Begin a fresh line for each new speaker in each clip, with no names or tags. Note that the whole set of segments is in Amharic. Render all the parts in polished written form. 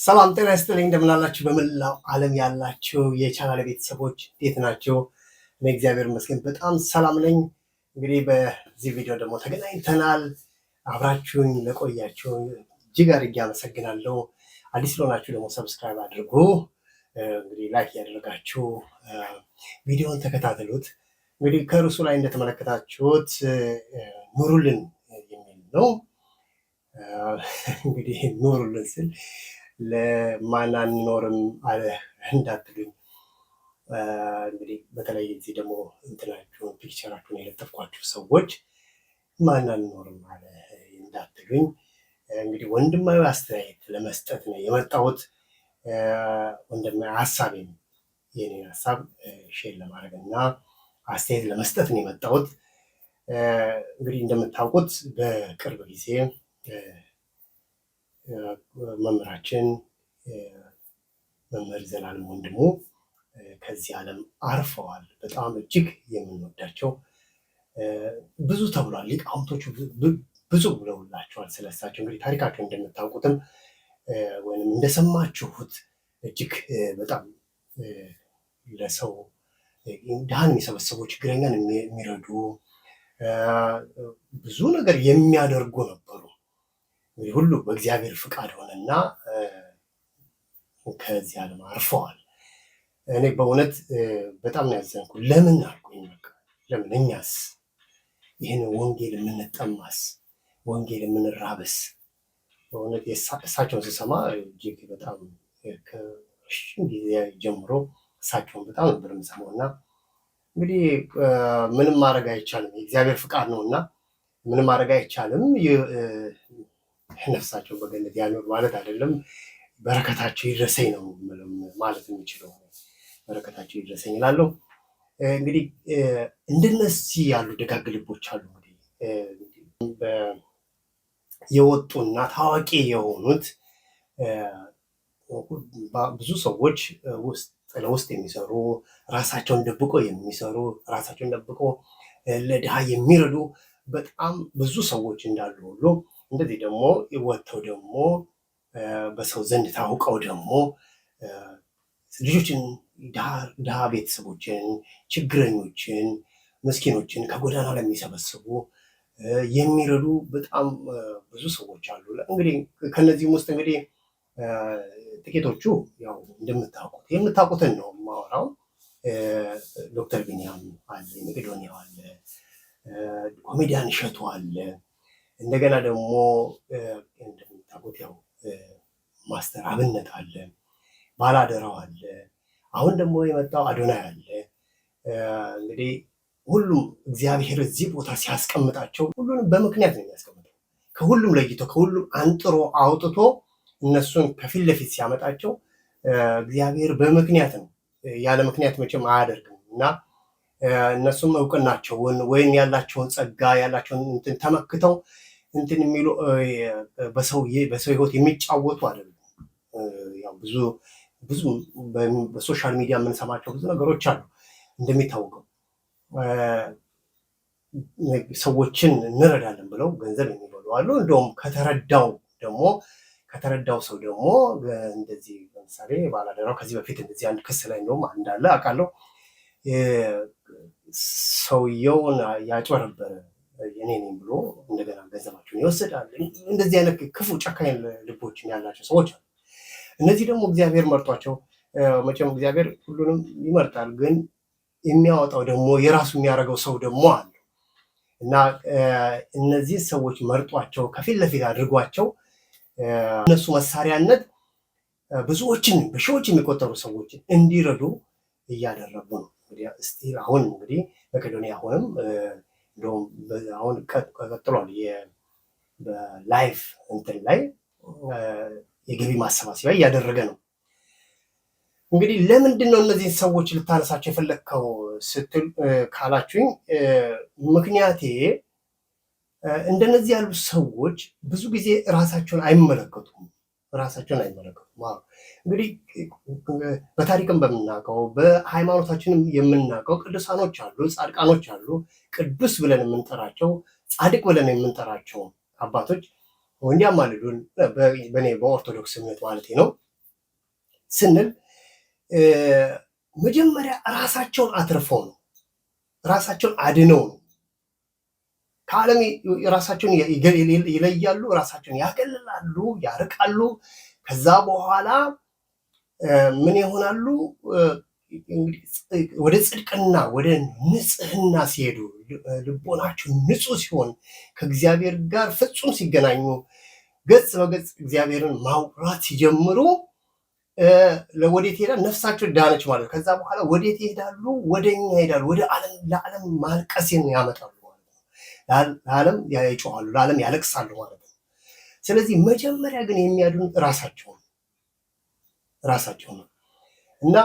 ሰላም ጤና ይስጥልኝ። እንደምናላችሁ በመላው ዓለም ያላችሁ የቻናል ቤተሰቦች እንዴት ናቸው? እኔ እግዚአብሔር ይመስገን በጣም ሰላም ነኝ። እንግዲህ በዚህ ቪዲዮ ደግሞ ተገናኝተናል። አብራችሁኝ ለቆያችሁ እጅግ አድርጌ አመሰግናለሁ። አዲስ ለሆናችሁ ደግሞ subscribe አድርጉ። እንግዲህ like እያደረጋችሁ ቪዲዮን ተከታተሉት። እንግዲህ ከርዕሱ ላይ እንደተመለከታችሁት ኑሩልን የሚል ነው። እንግዲህ ኑሩልን ስል ለማን አንኖርም አለ እንዳትሉኝ። እንግዲህ በተለይ እዚህ ደግሞ እንትናችሁን picture ኣችሁን የለጠፍኳችሁ ሰዎች ማን አንኖርም አለ እንዳትሉኝ። እንግዲህ ወንድማዊ አስተያየት ለመስጠት ነው የመጣሁት። ወንድማዊ ሀሳቤን የኔን ሀሳብ share ለማድረግ እና አስተያየት ለመስጠት ነው የመጣሁት። እንግዲህ እንደምታውቁት በቅርብ ጊዜ መምህራችን መምህር ዘላለም ወንድሙ ከዚህ ዓለም አርፈዋል። በጣም እጅግ የምንወዳቸው ብዙ ተብሏል። ሊቃውንቶቹ ብዙ ብለውላቸዋል ስለሳቸው። እንግዲህ ታሪካቸው እንደምታውቁትም ወይም እንደሰማችሁት እጅግ በጣም ለሰው ድሃን የሚሰበስቡ፣ ችግረኛን የሚረዱ፣ ብዙ ነገር የሚያደርጉ ነበሩ። እንግዲህ ሁሉ በእግዚአብሔር ፍቃድ ሆነና ከዚህ ዓለም አርፈዋል። እኔ በእውነት በጣም ነው ያዘንኩ። ለምን አልኩኝ፣ በቃ ለምን እኛስ ይህን ወንጌል የምንጠማስ ወንጌል የምንራብስ? በእውነት እሳቸውን ስሰማ እጅግ በጣም ከረጅም ጊዜ ጀምሮ እሳቸውን በጣም ነበር የምሰማው እና እንግዲህ ምንም ማድረግ አይቻልም፣ የእግዚአብሔር ፍቃድ ነው እና ምንም ማድረግ አይቻልም። ነፍሳቸው በገነት ያኑር ማለት አይደለም፣ በረከታቸው ይድረሰኝ ነው ማለት የሚችለው። በረከታቸው ይድረሰኝ እላለሁ። እንግዲህ እንደነዚህ ያሉ ደጋግ ልቦች አሉ። እንግዲህ የወጡና ታዋቂ የሆኑት ብዙ ሰዎች ውስጥ ለውስጥ የሚሰሩ፣ ራሳቸውን ደብቆ የሚሰሩ፣ ራሳቸውን ደብቆ ለድሃ የሚረዱ በጣም ብዙ ሰዎች እንዳሉ ሁሉ እንደዚህ ደግሞ ወጥተው ደግሞ በሰው ዘንድ ታውቀው ደግሞ ልጆችን፣ ድሃ ቤተሰቦችን፣ ችግረኞችን፣ ምስኪኖችን ከጎዳና ላይ የሚሰበስቡ፣ የሚረዱ በጣም ብዙ ሰዎች አሉ። እንግዲህ ከነዚህም ውስጥ እንግዲህ ጥቂቶቹ ያው እንደምታውቁት የምታውቁትን ነው የማወራው። ዶክተር ቢኒያም አለ፣ መቄዶንያው አለ፣ ኮሜዲያን እሸቱ አለ። እንደገና ደግሞ እንደምታውቁት ያው ማስተር አብነት አለ፣ ባላደራው አለ። አሁን ደግሞ የመጣው አዶናይ አለ። እንግዲህ ሁሉም እግዚአብሔር እዚህ ቦታ ሲያስቀምጣቸው ሁሉንም በምክንያት ነው የሚያስቀምጠው። ከሁሉም ለይቶ ከሁሉም አንጥሮ አውጥቶ እነሱን ከፊት ለፊት ሲያመጣቸው እግዚአብሔር በምክንያት ነው። ያለ ምክንያት መቼም አያደርግም እና እነሱም እውቅናቸውን ወይም ያላቸውን ጸጋ ያላቸውን እንትን ተመክተው እንትን የሚሉ በሰው ሕይወት የሚጫወቱ አይደሉም። ያው ብዙ ብዙ በ social media የምንሰማቸው ብዙ ነገሮች አሉ። እንደሚታወቀው ሰዎችን እንረዳለን ብለው ገንዘብ የሚበሉ አሉ። እንደውም ከተረዳው ደግሞ ከተረዳው ሰው ደግሞ እንደዚህ ለምሳሌ ባላደራው ከዚህ በፊት እንደዚህ አንድ ክስ ላይ እንደውም እንዳለ አውቃለሁ። ሰውየውን ያጭበረበረ የኔ ነኝ ብሎ እንደገና ገንዘባቸውን ይወስዳል። እንደዚህ አይነት ክፉ ጨካኝ ልቦችን ያላቸው ሰዎች አሉ። እነዚህ ደግሞ እግዚአብሔር መርጧቸው፣ መቼም እግዚአብሔር ሁሉንም ይመርጣል፣ ግን የሚያወጣው ደግሞ የራሱ የሚያደርገው ሰው ደግሞ አለ እና እነዚህ ሰዎች መርጧቸው ከፊት ለፊት አድርጓቸው እነሱ መሳሪያነት ብዙዎችን በሺዎች የሚቆጠሩ ሰዎችን እንዲረዱ እያደረጉ ነው። እንግዲህ still አሁን እንግዲህ መቄዶንያ አሁንም እንደውም አሁን ቀጥሏል። በ live እንትን ላይ የገቢ ማሰባሰቢያ እያደረገ ነው። እንግዲህ ለምንድን ነው እነዚህን ሰዎች ልታነሳቸው የፈለግከው ስትል ካላችሁኝ፣ ምክንያቴ እንደነዚህ ያሉ ሰዎች ብዙ ጊዜ ራሳቸውን አይመለከቱም። ራሳቸውን አይመለከቱም። እንግዲህ በታሪክም በምናውቀው በሃይማኖታችንም የምናውቀው ቅዱሳኖች አሉ፣ ጻድቃኖች አሉ። ቅዱስ ብለን የምንጠራቸው፣ ጻድቅ ብለን የምንጠራቸው አባቶች እንዲያማልዱን በእኔ በኦርቶዶክስ እምነት ማለት ነው። ስንል መጀመሪያ ራሳቸውን አትርፈው ነው፣ ራሳቸውን አድነው ነው። ከዓለም ራሳቸውን ይለያሉ፣ ራሳቸውን ያገልላሉ፣ ያርቃሉ። ከዛ በኋላ ምን ይሆናሉ? ወደ ጽድቅና ወደ ንጽህና ሲሄዱ፣ ልቦናቸው ንጹህ ሲሆን፣ ከእግዚአብሔር ጋር ፍጹም ሲገናኙ፣ ገጽ በገጽ እግዚአብሔርን ማውራት ሲጀምሩ ወዴት ይሄዳል? ነፍሳቸው ዳነች ማለት ነው። ከዛ በኋላ ወዴት ይሄዳሉ? ወደኛ ይሄዳሉ። ወደ ዓለም፣ ለዓለም ማልቀስን ያመጣሉ ማለት ነው። ለዓለም ይጮኻሉ፣ ለዓለም ያለቅሳሉ ማለት ነው። ስለዚህ መጀመሪያ ግን የሚያድኑት ራሳቸው ነው እና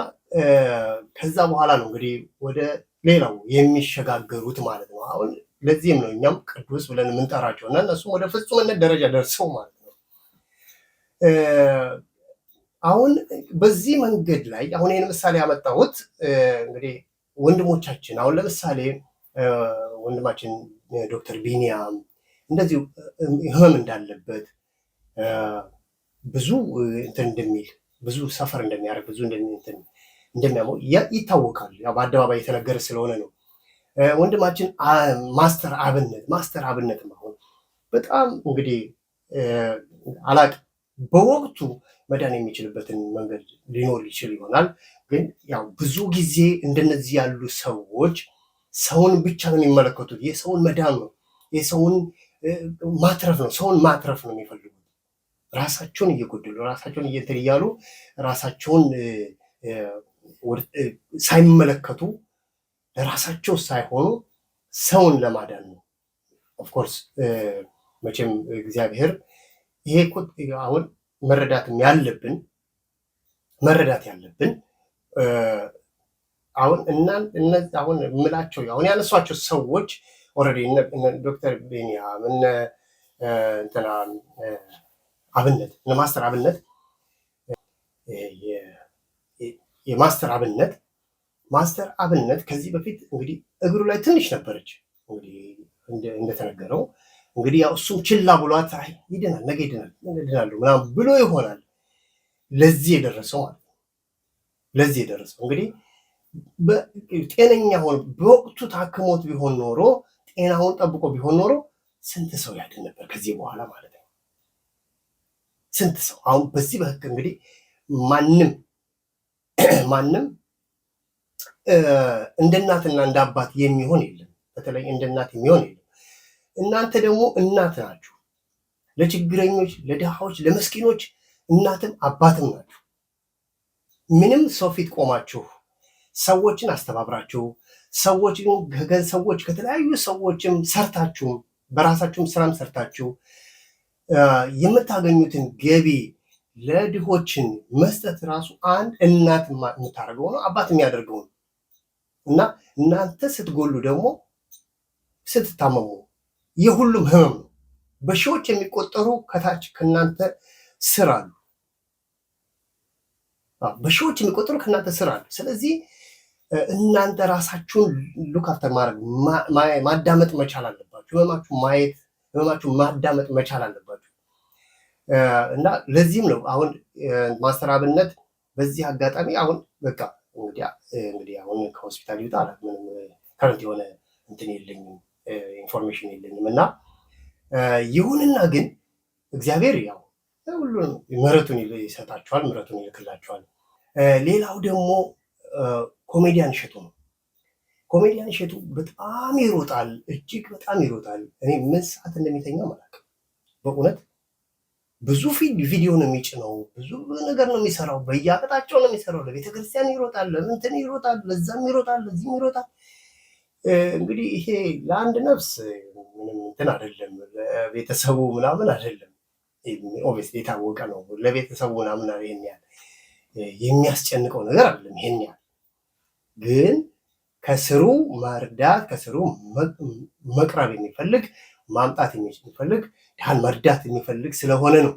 ከዛ በኋላ ነው እንግዲህ ወደ ሌላው የሚሸጋገሩት ማለት ነው። አሁን ለዚህም ነው እኛም ቅዱስ ብለን የምንጠራቸው እና እነሱም ወደ ፍጹምነት ደረጃ ደርሰው ማለት ነው። አሁን በዚህ መንገድ ላይ አሁን ይህን ምሳሌ ያመጣሁት እንግዲህ ወንድሞቻችን፣ አሁን ለምሳሌ ወንድማችን ዶክተር ቢኒያም እንደዚሁ ህመም እንዳለበት፣ ብዙ እንትን እንደሚል፣ ብዙ suffer እንደሚያደርግ፣ ብዙ እንደሚያመው ይታወቃል። ያው በአደባባይ የተነገረ ስለሆነ ነው። ወንድማችን ማስተር አብነት አሁን በጣም እንግዲህ አላቅ፣ በወቅቱ መዳን የሚችልበትን መንገድ ሊኖር ይችል ይሆናል። ግን ያው ብዙ ጊዜ እንደነዚህ ያሉ ሰዎች ሰውን ብቻ ነው የሚመለከቱት። የሰውን መዳን ነው፣ የሰውን ማትረፍ ነው፣ ሰውን ማትረፍ ነው የሚፈልጉት። ራሳቸውን እየጎደሉ፣ ራሳቸውን እየንትን እያሉ፣ ራሳቸውን ሳይመለከቱ፣ ለራሳቸው ሳይሆኑ ሰውን ለማዳን ነው። Of course መቼም እግዚአብሔር ይሄ አሁን መረዳትም ያለብን አሁን እና አሁን የምላቸው፣ አሁን ያነሷቸው ሰዎች already ዶክተር ቢኒያም፣ እነ እንትና አብነት፣ እነ ማስተር አብነት፣ የማስተር አብነት፣ ማስተር አብነት ከዚህ በፊት እንግዲህ እግሩ ላይ ትንሽ ነበረች፣ እንግዲህ እንደተነገረው እንግዲህ ያው እሱም ችላ ብሏት ይድናል፣ ነገ ይድናል፣ ይድናሉ ምናምን ብሎ ይሆናል ለዚህ የደረሰው ማለት ነው። ለዚህ የደረሰው እንግዲህ ጤነኛ ሆኖ በወቅቱ ታክሞት ቢሆን ኖሮ፣ ጤናውን ጠብቆ ቢሆን ኖሮ ስንት ሰው ያድን ነበር ከዚህ በኋላ ማለት ነው። ስንት ሰው። አሁን በዚህ በህግ እንግዲህ ማንም ማንም እንደ እናትና እንደ አባት የሚሆን የለም። በተለይ እንደ እናት የሚሆን የለም። እናንተ ደግሞ እናት ናችሁ። ለችግረኞች፣ ለድሃዎች፣ ለመስኪኖች እናትም አባትም ናችሁ። ምንም ሰው ፊት ቆማችሁ ሰዎችን አስተባብራችሁ፣ ሰዎች ከተለያዩ ሰዎችም ሰርታችሁም፣ በራሳችሁም ስራም ሰርታችሁ የምታገኙትን ገቢ ለድሆችን መስጠት ራሱ አንድ እናት የምታደርገው ነው፣ አባት የሚያደርገው ነው። እና እናንተ ስትጎሉ ደግሞ፣ ስትታመሙ የሁሉም ህመም ነው። በሺዎች የሚቆጠሩ ከታች ከእናንተ ስር አሉ። በሺዎች የሚቆጠሩ ከእናንተ ስር አሉ። ስለዚህ እናንተ ራሳችሁን look after ማድረግ፣ ማዳመጥ መቻል አለባችሁ። ህመማችሁ ማየት፣ ህመማችሁ ማዳመጥ መቻል አለባችሁ። እና ለዚህም ነው አሁን ማስተር አብነት በዚህ አጋጣሚ አሁን በቃ እንግዲህ አሁን ከሆስፒታል ይውጣ ምንም current የሆነ እንትን የለኝም፣ information የለኝም። እና ይሁንና ግን እግዚአብሔር ያው ሁሉንም ምሕረቱን ይሰጣቸዋል፣ ምሕረቱን ይልክላቸዋል። ሌላው ደግሞ ኮሜዲያን እሸቱ ነው። ኮሜዲያን እሸቱ በጣም ይሮጣል፣ እጅግ በጣም ይሮጣል። እኔ ምን ሰዓት እንደሚተኛ አላውቅም። በእውነት ብዙ ቪዲዮ ነው የሚጭነው፣ ብዙ ነገር ነው የሚሰራው፣ በየአቅጣጫው ነው የሚሰራው። ለቤተክርስቲያን ይሮጣል፣ ለምንትን ይሮጣል፣ ለዛም ይሮጣል፣ ለዚህም ይሮጣል። እንግዲህ ይሄ ለአንድ ነፍስ ምንም እንትን አይደለም፣ ለቤተሰቡ ምናምን አይደለም። Obviously የታወቀ ነው። ለቤተሰቡ ምናምን ይሄን ያህል የሚያስጨንቀው ነገር አይደለም። ይሄን ያህል ግን ከስሩ መርዳት፣ ከስሩ መቅረብ የሚፈልግ፣ ማምጣት የሚፈልግ፣ ድሃን መርዳት የሚፈልግ ስለሆነ ነው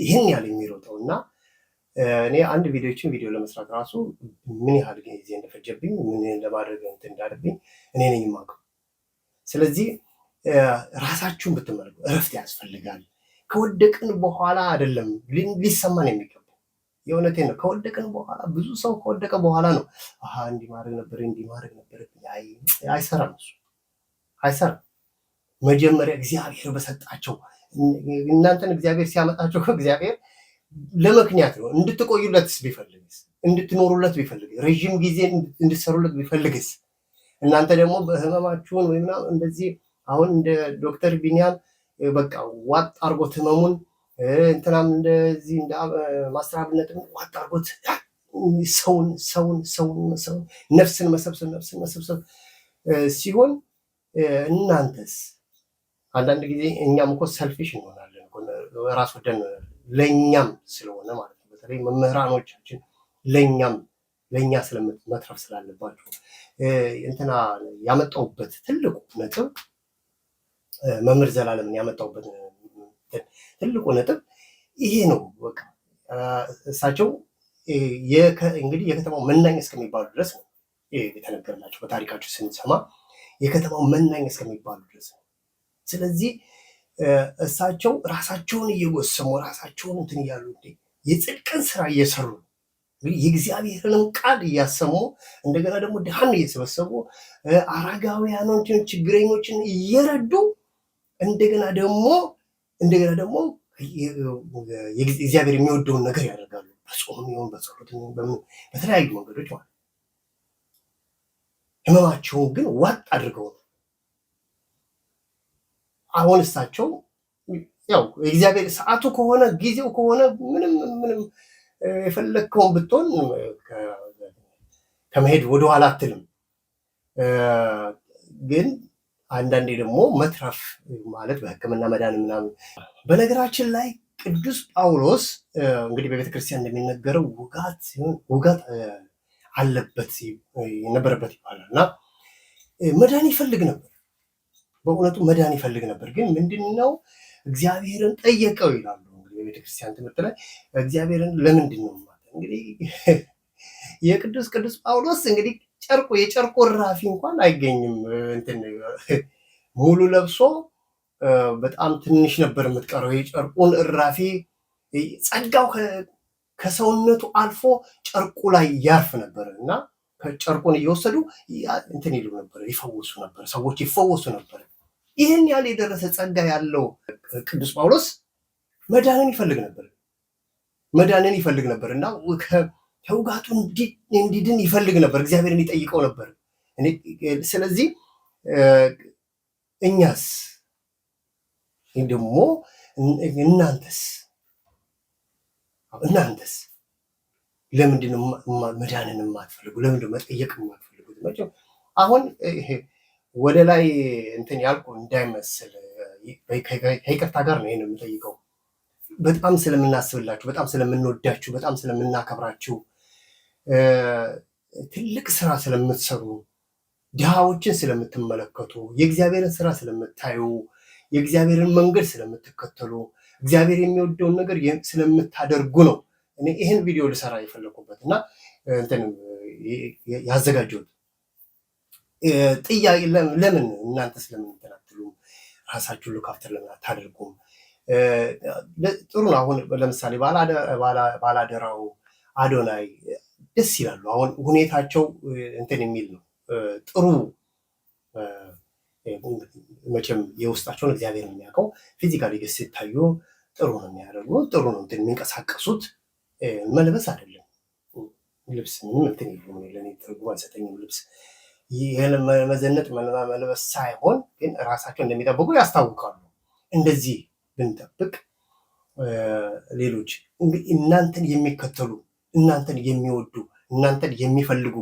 ይህን ያህል የሚሮጠው። እና እኔ አንድ ቪዲዮ ለመስራት ራሱ ምን ያህል ጊዜ እንደፈጀብኝ፣ ምን ለማድረግ እንትን እንዳለብኝ እኔ ነኝ የማውቀው። ስለዚህ ራሳችሁን ብትመለከቱ፣ እረፍት ያስፈልጋል። ከወደቅን በኋላ አይደለም ሊሰማን የሚገባው። የእውነቴን ነው። ከወደቅን በኋላ፣ ብዙ ሰው ከወደቀ በኋላ ነው አሀ እንዲህ ማድረግ ነበር፣ እንዲህ ማድረግ ነበረብኝ። አይሰራም፣ እሱ አይሰራም። መጀመሪያ እግዚአብሔር በሰጣቸው፣ እናንተን እግዚአብሔር ሲያመጣቸው እግዚአብሔር ለምክንያት ነው። እንድትቆዩለትስ ቢፈልግስ፣ እንድትኖሩለት ቢፈልግ፣ ረዥም ጊዜ እንድትሰሩለት ቢፈልግስ፣ እናንተ ደግሞ በህመማችሁን ወይ ምናምን እንደዚህ አሁን እንደ ዶክተር ቢኒያም በቃ ዋጥ አርጎት ህመሙን፣ እንትናም እንደዚህ እንደ ማስተር አብነትም ዋጥ አርጎት ሰውን ሰውን ሰውን ሰውን ነፍስን መሰብሰብ ሲሆን እናንተስ? አንዳንድ ጊዜ እኛም እኮ selfish እንሆናለን፣ ራስ ወደን ለእኛም ስለሆነ ማለት ነው። በተለይ መምህራኖቻችን ለእኛም ለእኛ ስለመትረፍ ስላለባቸው እንትና ያመጣውበት ትልቁ ነጥብ፣ መምህር ዘላለምን ያመጣውበት ትልቁ ነጥብ ይሄ ነው። በቃ እሳቸው እንግዲህ የከተማው መናኝ እስከሚባሉ ድረስ ነው የተነገርላቸው። በታሪካቸው ስንሰማ የከተማው መናኝ እስከሚባሉ ድረስ ነው። ስለዚህ እሳቸው ራሳቸውን እየጎሰሙ፣ ራሳቸውን እንትን እያሉ፣ የጽድቅን ስራ እየሰሩ፣ እንግዲህ የእግዚአብሔርንም ቃል እያሰሙ፣ እንደገና ደግሞ ድሃን እየሰበሰቡ፣ አረጋውያኖችን፣ ችግረኞችን እየረዱ፣ እንደገና ደግሞ እግዚአብሔር የሚወደውን ነገር ያደርጋሉ። በጾም ይሁን በጸሎት ይሁን በተለያዩ መንገዶች ማለት ነው። ህመማቸውን ግን ዋጥ አድርገው ነው። አሁን እሳቸው ያው የእግዚአብሔር ሰዓቱ ከሆነ፣ ጊዜው ከሆነ ምንም ምንም የፈለግከውን ብትሆን ከመሄድ ወደኋላ አትልም። ግን አንዳንዴ ደግሞ መትረፍ ማለት በሕክምና መዳን ምናምን። በነገራችን ላይ ቅዱስ ጳውሎስ እንግዲህ በቤተክርስቲያን እንደሚነገረው ውጋት ውጋት አለበት ነበረበት ይባላል እና መዳን ይፈልግ ነበር። በእውነቱ መዳን ይፈልግ ነበር። ግን ምንድን ነው፣ እግዚአብሔርን ጠየቀው ይላሉ። እንግዲህ በቤተክርስቲያን ትምህርት ላይ እግዚአብሔርን ለምንድን ነው እንግዲህ የቅዱስ ቅዱስ ጳውሎስ እንግዲህ ጨርቁ የጨርቁ እራፊ እንኳን አይገኝም። እንትን ሙሉ ለብሶ በጣም ትንሽ ነበር የምትቀረው። የጨርቁን እራፊ፣ ጸጋው ከሰውነቱ አልፎ ጨርቁ ላይ ያርፍ ነበር እና ጨርቁን እየወሰዱ እንትን ይሉ ነበር፣ ይፈወሱ ነበር፣ ሰዎች ይፈወሱ ነበር። ይህን ያህል የደረሰ ጸጋ ያለው ቅዱስ ጳውሎስ መዳንን ይፈልግ ነበር። መዳንን ይፈልግ ነበር እና ከውጋቱ እንዲድን ይፈልግ ነበር። እግዚአብሔርን ይጠይቀው ነበር። ስለዚህ እኛስ ደግሞ እናንተስ ለምንድን ነው መዳንን የማትፈልጉ? ለምንድን ነው መጠየቅ የማትፈልጉት? መቼም አሁን ወደ ላይ እንትን ያልኩ እንዳይመስል ከይቅርታ ጋር ነው ይሄን የምጠይቀው። በጣም ስለምናስብላችሁ፣ በጣም ስለምንወዳችሁ፣ በጣም ስለምናከብራችሁ፣ ትልቅ ስራ ስለምትሰሩ፣ ድሃዎችን ስለምትመለከቱ፣ የእግዚአብሔርን ስራ ስለምታዩ፣ የእግዚአብሔርን መንገድ ስለምትከተሉ፣ እግዚአብሔር የሚወደውን ነገር ስለምታደርጉ ነው እኔ ይህን ቪዲዮ ልሰራ የፈለኩበት እና እንትን ያዘጋጀሁት ጥያቄ። ለምን እናንተ ስለምን እንትን አትሉም? ራሳችሁን look after ለምን አታደርጉም? ጥሩ ነው። አሁን ለምሳሌ ባላደራው አዶናይ ደስ ይላሉ። አሁን ሁኔታቸው እንትን የሚል ነው፣ ጥሩ። መቼም የውስጣቸውን እግዚአብሔር ነው የሚያውቀው። Physically ግን ሲታዩ ጥሩ ነው የሚያደርጉት፣ ጥሩ ነው እንትን የሚንቀሳቀሱት። መልበስ አይደለም፣ ልብስ ምንም እንትን የለውም፣ ለእኔ ትርጉም አይሰጠኝም። ልብስ መዘነጥ መልበስ ሳይሆን ግን ራሳቸው እንደሚጠብቁ ያስታውቃሉ። እንደዚህ ብንጠብቅ ሌሎች እናንተን የሚከተሉ፣ እናንተን የሚወዱ፣ እናንተን የሚፈልጉ፣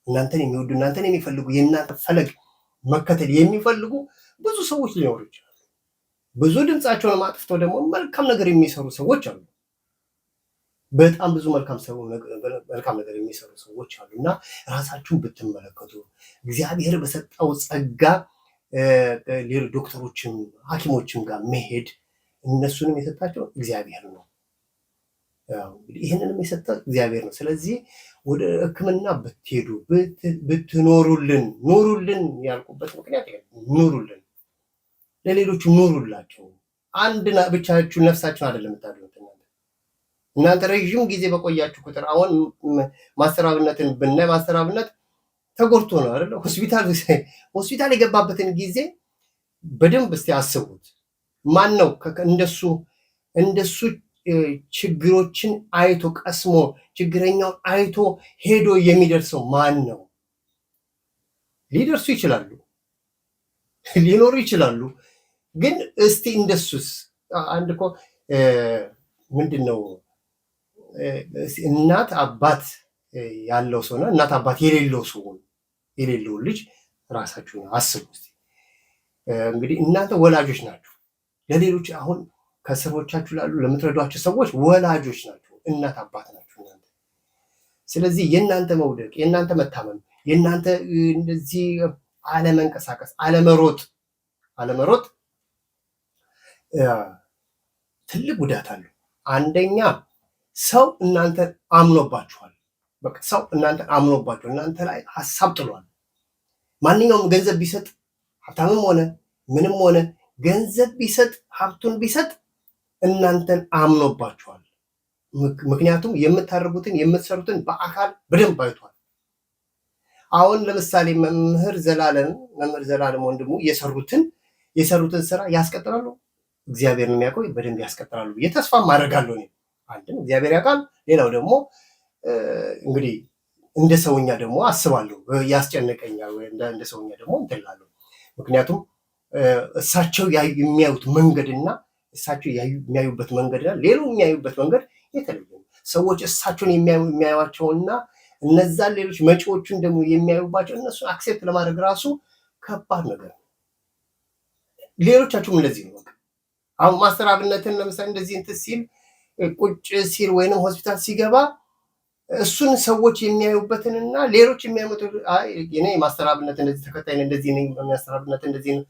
እናንተን የሚወዱ፣ እናንተን የሚፈልጉ፣ የእናንተ ፈለግ መከተል የሚፈልጉ ብዙ ሰዎች ሊኖሩ ይችላሉ። ብዙ ድምፃቸውን አጥፍተው ደግሞ መልካም ነገር የሚሰሩ ሰዎች አሉ። በጣም ብዙ መልካም ነገር የሚሰሩ ሰዎች አሉ እና ራሳችሁን ብትመለከቱ፣ እግዚአብሔር በሰጠው ጸጋ ሌሎች ዶክተሮችም ሐኪሞችም ጋር መሄድ፣ እነሱንም የሰጣቸው እግዚአብሔር ነው። እንግዲህ ይህንንም የሰጠ እግዚአብሔር ነው። ስለዚህ ወደ ሕክምና ብትሄዱ፣ ብትኖሩልን፣ ኑሩልን ያልኩበት ምክንያት ኑሩልን፣ ለሌሎቹ ኑሩላቸው። አንድ ብቻችሁ ነፍሳችሁን አይደለም የምታድኑት እናንተ። እናንተ ረዥም ጊዜ በቆያችሁ ቁጥር አሁን ማስተር አብነትን ብናይ ማስተር አብነት ተጎድቶ ነው አይደለ? ሆስፒታል የገባበትን ጊዜ በደንብ እስቲ አስቡት። ማን ነው እንደሱ ችግሮችን አይቶ ቀስሞ ችግረኛውን አይቶ ሄዶ የሚደርሰው ማን ነው? ሊደርሱ ይችላሉ፣ ሊኖሩ ይችላሉ። ግን እስቲ እንደሱስ አንድ እኮ ምንድን ነው እናት አባት ያለው ሰውና እናት አባት የሌለው ሰው የሌለውን ልጅ ራሳችሁን አስቡ እስቲ። እንግዲህ እናንተ ወላጆች ናችሁ። ለሌሎች አሁን ከስሮቻችሁ ላሉ ለምትረዷቸው ሰዎች ወላጆች ናችሁ፣ እናት አባት ናችሁ እናንተ። ስለዚህ የእናንተ መውደቅ፣ የእናንተ መታመም፣ የእናንተ እንደዚህ አለመንቀሳቀስ፣ አለመሮጥ ትልቅ ጉዳት አለው። አንደኛ ሰው እናንተን አምኖባችኋል። በቃ ሰው እናንተን አምኖባችኋል፣ እናንተ ላይ ሀሳብ ጥሏል። ማንኛውም ገንዘብ ቢሰጥ ሀብታምም ሆነ ምንም ሆነ ገንዘብ ቢሰጥ ሀብቱን ቢሰጥ እናንተን አምኖባችኋል። ምክንያቱም የምታደርጉትን የምትሰሩትን በአካል በደንብ አይቷል። አሁን ለምሳሌ መምህር ዘላለም ወንድሙ የሰሩትን ስራ ያስቀጥላሉ። እግዚአብሔር ነው የሚያውቀው፣ በደንብ ያስቀጥላሉ ብዬ ተስፋ አደርጋለሁ። እኔ አንድም እግዚአብሔር ያውቃል፣ ሌላው ደግሞ እንግዲህ እንደ ሰውኛ ደግሞ አስባለሁ፣ ያስጨንቀኛል፣ ወይ እንደ ሰውኛ ደግሞ እንትን እላለሁ። ምክንያቱም እሳቸው የሚያዩት መንገድና እሳቸው የሚያዩበት መንገድና ሌላው የሚያዩበት መንገድ የተለየ ነው። ሰዎች እሳቸውን የሚያዩቸውና እነዛን ሌሎች መጪዎቹን ደግሞ የሚያዩባቸው እነሱን accept ለማድረግ ራሱ ከባድ ነገር ነው። ሌሎቻችሁም እንደዚህ ነው። በቃ አሁን ማስተር አብነትን ለምሳሌ እንደዚህ እንትን ሲል ቁጭ ሲል ወይንም ሆስፒታል ሲገባ እሱን ሰዎች የሚያዩበትንና ሌሎች የሚያመጡ እኔ ማስተር አብነት እንደዚህ ተከታይ ነኝ፣ እንደዚህ ነኝ፣ ማስተር አብነት እንደዚህ ነው፣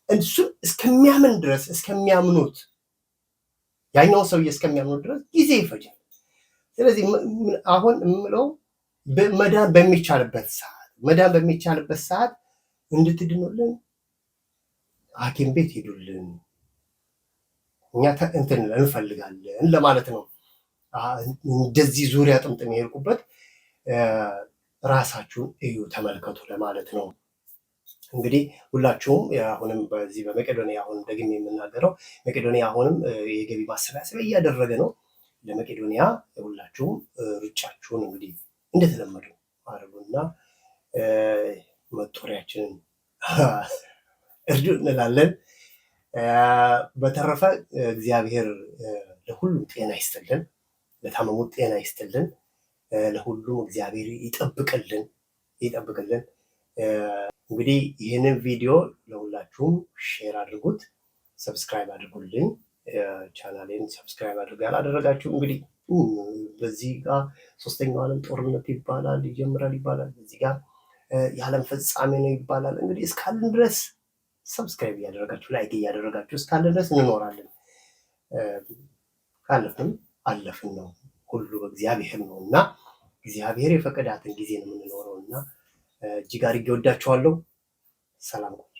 እሱን እስከሚያምን ድረስ እስከሚያምኑት ያኛውን ሰውዬ እስከሚያምኑት ድረስ ጊዜ ይፈጃል። ስለዚህ አሁን የምለው መዳን በሚቻልበት ሰዓት እንድትድኑልን ሐኪም ቤት ሄዱልን፣ እኛ እንትን እንፈልጋለን ለማለት ነው። እንደዚህ ዙሪያ ጥምጥም የሄድኩበት ራሳችሁን እዩ፣ ተመልከቱ ለማለት ነው። እንግዲህ ሁላችሁም አሁንም በዚህ በመቄዶንያ አሁንም ደግሜ የምናገረው መቄዶንያ አሁንም የገቢ ማሰባሰቢያ እያደረገ ነው። ለመቄዶንያ ሁላችሁም ሩጫችሁን እንግዲህ እንደተለመደው አድርጉና መጦሪያችንን እርዱ እንላለን። በተረፈ እግዚአብሔር ለሁሉም ጤና ይስጥልን፣ ለታመሙት ጤና ይስጥልን፣ ለሁሉም እግዚአብሔር ይጠብቅልን ይጠብቅልን። እንግዲህ ይህንን ቪዲዮ ለሁላችሁም share አድርጉት፣ subscribe አድርጉልኝ። ቻናሌን subscribe አድርጉ ያላደረጋችሁ እንግዲህ በዚህ ጋር ሶስተኛው ዓለም ጦርነት ይባላል ይጀምራል ይባላል፣ በዚህ ጋር የዓለም ፍጻሜ ነው ይባላል። እንግዲህ እስካለን ድረስ subscribe እያደረጋችሁ like እያደረጋችሁ እስካለን ድረስ እንኖራለን። ካለፍንም አለፍን ነው፣ ሁሉ በእግዚአብሔር ነው እና እግዚአብሔር የፈቀዳትን ጊዜ ነው የምንኖረው እና እጅግ አድርጌ ወዳችኋለሁ። ሰላም ቆዩ።